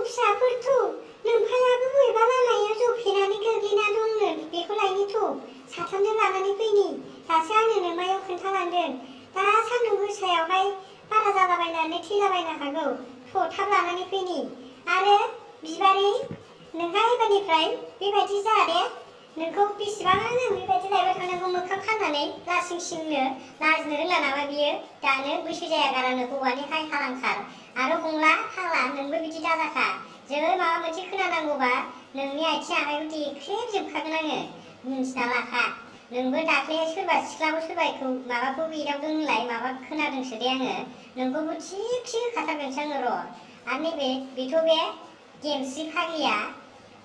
फिसाफोरखौ नोमफायाबो बबेबा लामायाव जफेनानै गोग्लैना दंनो बेखौ लायनोथ' साथामजों लानानै फैनि दासो आंनो नोमायाव खोन्थालांदों। दा सान्दुं गोसायावहाय बारा जालाबायनानै थैलाबायनो हागौ। थ' थाब लानानै फैनि आरो बिबारै नोंहा एबारनिफ्राय बेबायदि जादे नोंखौ बेसेबां बेबायदि लायबाय थानांगौ मोखां खानानै लासिं सिंनो लाजिनो रोंला नामा बियो दानो बैसो जाया गारानो हौवानि हाय हालांखार आरो हंला हाला नोंबो बिदि दाजाखा जै माबा मोनसे खोनानांगौबा नोंनि आथिं आखाइखौ देख्रेबजोबखागोन आङो मिन्थिना लाखा। नोंबो दाख्लै सोरबा सिख्लाखौ सोरबाखौ माबाखौ एदावदों होनलाय माबा खोनादोंसो दे आङो नोंखौबो थिग होखाथारगोनसो आङो र' आरो नैबे बेथ' बे गेमस्रि फाग्लिया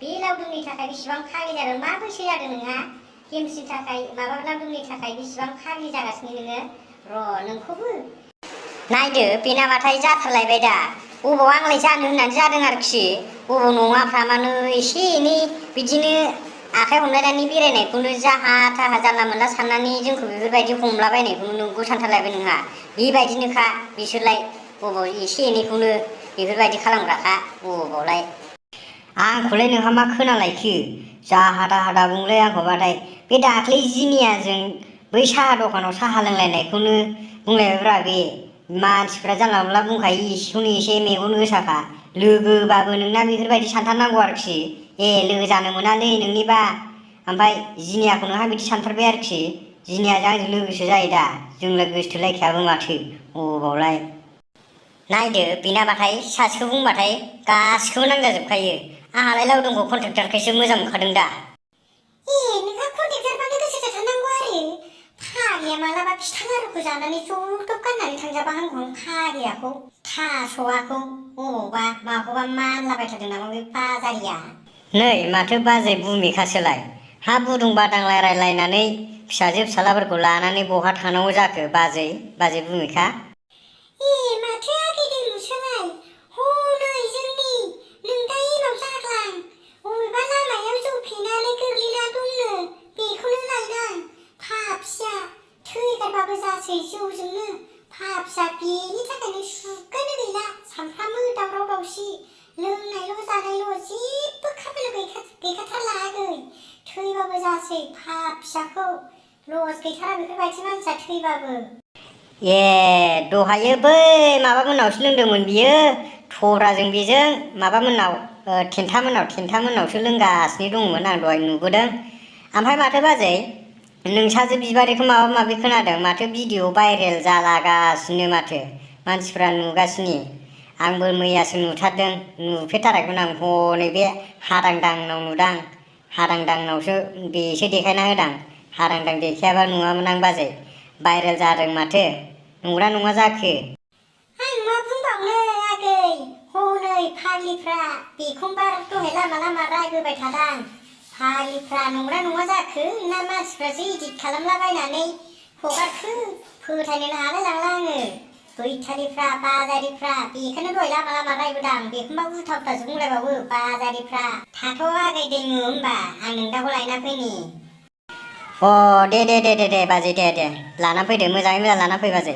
बे लावदुमनि थाखाय बेसेबां फाग्लि जादों मा बैसो जादों नोंहा गेमस्रिनि थाखाय माबा लावदुमनि थाखाय बेसेबां फाग्लि जागासिनो नोङो र' नोंखौबो नायदो बेनाबाथाय जाथारलायबाय दा अबाव आंलाय जानो होननानै जादों आरोखि अबाव नङाफ्रा मानो एसे एनै बिदिनो आखाइ हमलायनानै बेरायनायखौनो जाहा थाहा जानला मोनला साननानै जोंखौ बेफोरबायदि हमलाबायनायखौनो नोंगौ सानथारलायबाय नोंहा बेबायदिनोखा बिसोरलाय अबाव एसे एनैखौनो बेफोरबायदि खालामग्राखा अबावलाय आंखौलाय नोंहा मा खोनालायखो जाहा थाहा दा बुंलाय आंखौबाथाय बे दाख्लै जिनियाजों बै साहा दखानाव साहा लोंलायनायखौनो बुंलायबायब्रा बे मानसिफ्रा जानला मोनला बुंखायो एसेखौनो एसे मेगन गोसाखा लोगोबाबो नोंना बेफोरबायदि सानथारनांगौ आरोखि लोगो जानो मोनालै नोंनिबा ओमफ्राय जिनियाखौ नोंहा बिदि सानथारबाय आरोखि जिनियाजों आंजों लोगोसो जायो दा जोंलाय गोसथोलायखायाबो माथो अबावलाय नायदो बेनाबाथाय सासेखौ बुंबाथाय गासिखौबो नांजाजोबखायो आंहालाय लावदुमखौ कन्ट्रेक्टारखायसो मोजां मोनखादों दा नोंहा कन्ट्रेक्टारबानो गोसो जाथारनांगौ आरो फाग्लिया मालाबा फिथा लारुखौ जानानै जब जब गाननानै थांजाबा हामगौ फाग्लियाखौ थास'आखौ अबावबा माखौबा मानलाबायथारदों नामा बे बाजारिया नै माथो बाजै भुमिखासोलाय हा बुदुं बादां रायलायनानै फिसाजो फिसालाफोरखौ लानानै बहा थांनांगौ जाखो बाजै भुमिखा माथो आगैदोंल'सोलाय हनै जोंनि नों दा एनाव जाग्लां बबेबा लामायाव जफेनानै गोग्लैना दंनो बेखौनो लायदां फाफिया थैगारबाबो जासै जौजोंनो फाफिया बेनि थाखायनो सुगानो गैला सानफ्रामबो दावराव दावसि लोंनायल' जानायल' जेबो खामानि गैखाथारला आगै थैबाबो जासै फाफियाखौ लस गैथारा बेफोरबायदि मानसिया थैबाबो दहायो बै माबामोननावसो लोंदोंमोन बियो थब्राजों बेजों माबामोननाव थेन्थामोननावसो लोंगासिनो दंमोन आं दहाय नुबोदों ओमफ्राय माथो बाजै नोंसाजो बिबारिखौ माबा माबि खोनादों माथो भिडिअ भाइरेल जालागासिनो माथो मानसिफ्रा नुगासिनो आंबो मैयासो नुथारदों नुफेरथाराखैमोन आं हनै बे हादांदांनाव नुदां हादांदांनावसो बेसो देखायना होदां हादांदां देखायाबा नुवामोन आं बाजै भाइरेल जादों माथो नंगौना नङा जाखो आं मा बुंबावनो आगै हनै फाग्लिफ्रा बेखौबा दहाय लामा लामा रायबोबाय थादां फाग्लिफ्रा नंगौना नङा जाखो ना मानसिफ्रासो इदिट खालामलाबायनानै हगारखो फोथायनो हालाय लांला आङो गैथारिफ्रा बाजारिफ्रा बेखौनो दहाय लामा लामा रायबोदां बेखौबा उल्था उल्थासो बुंलायबावो बाजारिफ्रा थाथ' आगै दैमु होमबा आं नोंदाखौ लायना फैनि दे बाजै दे लाना फैदो मोजाङै मोजां लाना फै बाजै